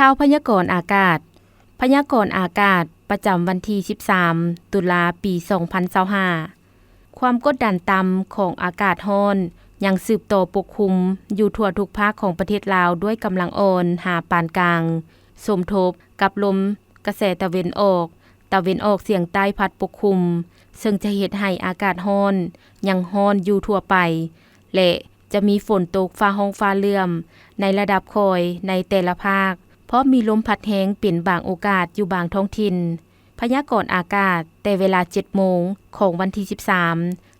ຂ່າວພະຍາກອນອາກາດ. ພະຍາກອນອາກາດປະຈຳວັນທີສິບສາມ ຕຸລາ ປີສອງພັນຊາວຫ້າ. ຄວາມກົດດັນຕ່ຳຂອງອາກາດຮ້ອນຍັງສືບຕໍ່ປົກຄຸມຢູ່ທົ່ວທຸກພາກຂອງປະເທດລາວດ້ວຍກຳລັງອ່ອນຫາປານກາງ, ສົມທົບກັບລົມກະແສຕາເວັນອອກ, ຕາເວັນອອກສຽງໃຕ້ພັດປົກຄຸມ, ເຊິ່ງຈະເຮັດໃຫ້ອາກາດຮ້ອນຍັງຮ້ອນຢູ່ທົ່ວໄປ ແລະ ຈະມີຝົນຕົກຟ້າຮ້ອງຟ້າເຫຼື້ອມໃນລະດັບຄ່ອຍໃນແຕ່ລະພາກ, ພ້ອມມີລົມພັດແຮງເປັນບາງໂອກາດຢູ່ບາງທ້ອງຖິ່ນ. ພະຍາກອນອາກາດແຕ່ເວລາເຈັດໂມງຂອງວັນທີສິບສາມ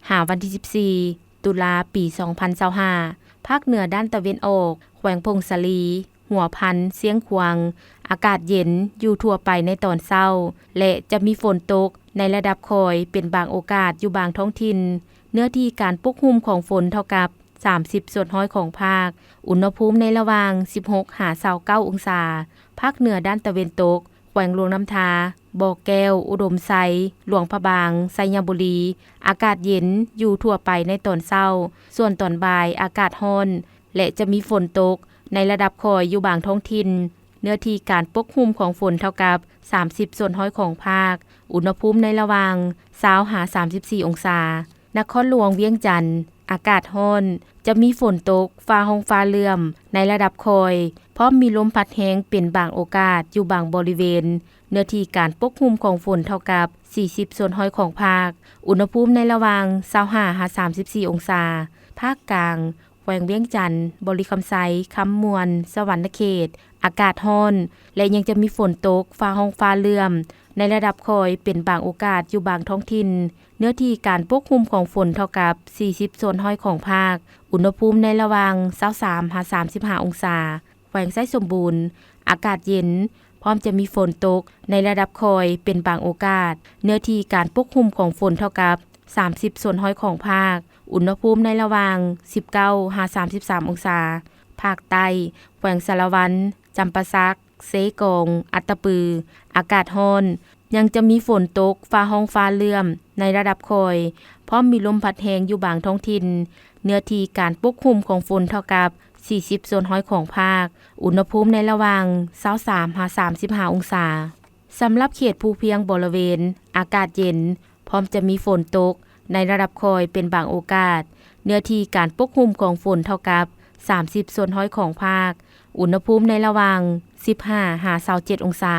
ຫາວັນທີສິບສີ່ ຕຸລາ ປີສອງພັນຊາວຫ້າ, ພາກເໜືອດ້ານຕາເວັນອອກ, ແຂວງຜົ້ງສາລີ, ຫົວພັນ, ຊຽງຂວາງ, ອາກາດເຢັນຢູ່ທົ່ວໄປໃນຕອນເຊົ້າ ແລະ ຈະມີຝົນຕົກໃນລະດັບຄ່ອຍເປັນບາງໂອກາດຢູ່ບາງທ້ອງຖິ່ນ. ເນື້ອທີ່ການປົກຫຸ້ມຂອງຝົນເທົ່າກັບສາມສິບສ່ວນຮ້ອຍຂອງພາກ. ອຸນຫະພູມໃນລະຫວ່າງສິບຫົກຫາຊາວເກົ້າອົງສາ. ພາກເໜືອດ້ານຕາເວັນຕົກ, ແຂວງຫຼວງນ້ຳທາ, ບໍ່ແກ້ວ, ອຸດົມໄຊ, ຫຼວງພະບາງ, ໄຊຍະບູລີ, ອາກາດເຢັນຢູ່ທົ່ວໄປໃນຕອນເຊົ້າ, ສ່ວນຕອນບ່າຍອາກາດຮ້ອນ ແລະ ຈະມີຝົນຕົກໃນລະດັບຄ່ອຍຢູ່ບາງທ້ອງຖິ່ນ. ເນື້ອທີ່ການປົກຫຸ້ມຂອງຝົນເທົ່າກັບສາມສິບສ່ວນຮ້ອຍຂອງພາກ. ອຸນຫະພູມໃນລະຫວ່າງຊາວຫາສາມສິບສີ່ອົງສາ. ນະຄອນຫຼວງວຽງຈັນ, ອາກາດຮ້ອນ, ຈະມີຝົນຕົກ, ຟ້າຮ້ອງຟ້າເຫຼື້ອມໃນລະດັບຄ່ອຍ, ພ້ອມມີລົມພັດແຮງເປັນບາງໂອກາດຢູ່ບາງບໍລິເວນ. ເນື້ອທີ່ການປົກຫຸ້ມຂອງຝົນເທົ່າກັບສີ່ສິບສ່ວນຮ້ອຍຂອງພາກ. ອຸນຫະພູມໃນລະຫວ່າງຊາວຫ້າຫາສາມສິບສີ່ອົງສາ. ພາກກາງ, ແຂວງວຽງຈັນ, ບໍລິຄຳໄຊ, ຄຳມ່ວນ, ສະຫວັນນະເຂດ, ອາກາດຮ້ອນ ແລະ ຍັງຈະມີຝົນຕົກ, ຟ້າຮ້ອງຟ້າເຫຼື້ອມໃນລະດັບຄ່ອຍເປັນບາງໂອກາດຢູ່ບາງທ້ອງຖິ່ນ. ເນື້ອທີ່ການປົກຫຸ້ມຂອງຝົນເທົ່າກັບສີ່ສິບສ່ວນຮ້ອຍຂອງພາກ. ອຸນຫະພູມໃນລະຫວ່າງຊາວສາມຫາສາມສິບຫ້າອົງສາ. ແຂວງໄຊສົມບູນ, ອາກາດເຢັນ, ພ້ອມຈະມີຝົນຕົກໃນລະດັບຄ່ອຍເປັນບາງໂອກາດ. ເນື້ອທີ່ການປົກຫຸ້ມຂອງຝົນເທົ່າກັບສາມສິບສ່ວນຮ້ອຍຂອງພາກ. ອຸນຫະພູມໃນລະຫວ່າງສິບເກົ້າຫາສາມສິບສາມອົງສາ. ພາກໃຕ້, ແຂວງສາລະວັນ, ຈຳປາສັກ, ເຊກອງ, ອັດຕະປື, ອາກາດຮ້ອນ, ຍັງຈະມີຝົນຕົກ, ຟ້າຮ້ອງຟ້າເຫຼື້ອມໃນລະດັບຄ່ອຍ, ພ້ອມມີລົມພັດແຮງຢູ່ບາງທ້ອງຖິ່ນ. ເນື້ອທີ່ການປົກຫຸ້ມຂອງຝົນເທົ່າກັບສີ່ສິບສ່ວນຮ້ອຍຂອງພາກ. ອຸນຫະພູມໃນລະຫວ່າງຊາວສາມຫາສາມສິບຫ້າອົງສາ. ສຳລັບເຂດພູພຽງບໍລະເວນ, ອາກາດເຢັນ, ພ້ອມຈະມີຝົນຕົກໃນລະດັບຄ່ອຍເປັນບາງໂອກາດ. ເນື້ອທີ່ການປົກຫຸ້ມຂອງຝົນເທົ່າກັບສາມສິບສ່ວນຮ້ອຍຂອງພາກ. ອຸນຫະພູມໃນລະຫວ່າງສິບຫ້າຫາຊາວເຈັດອົງສາ.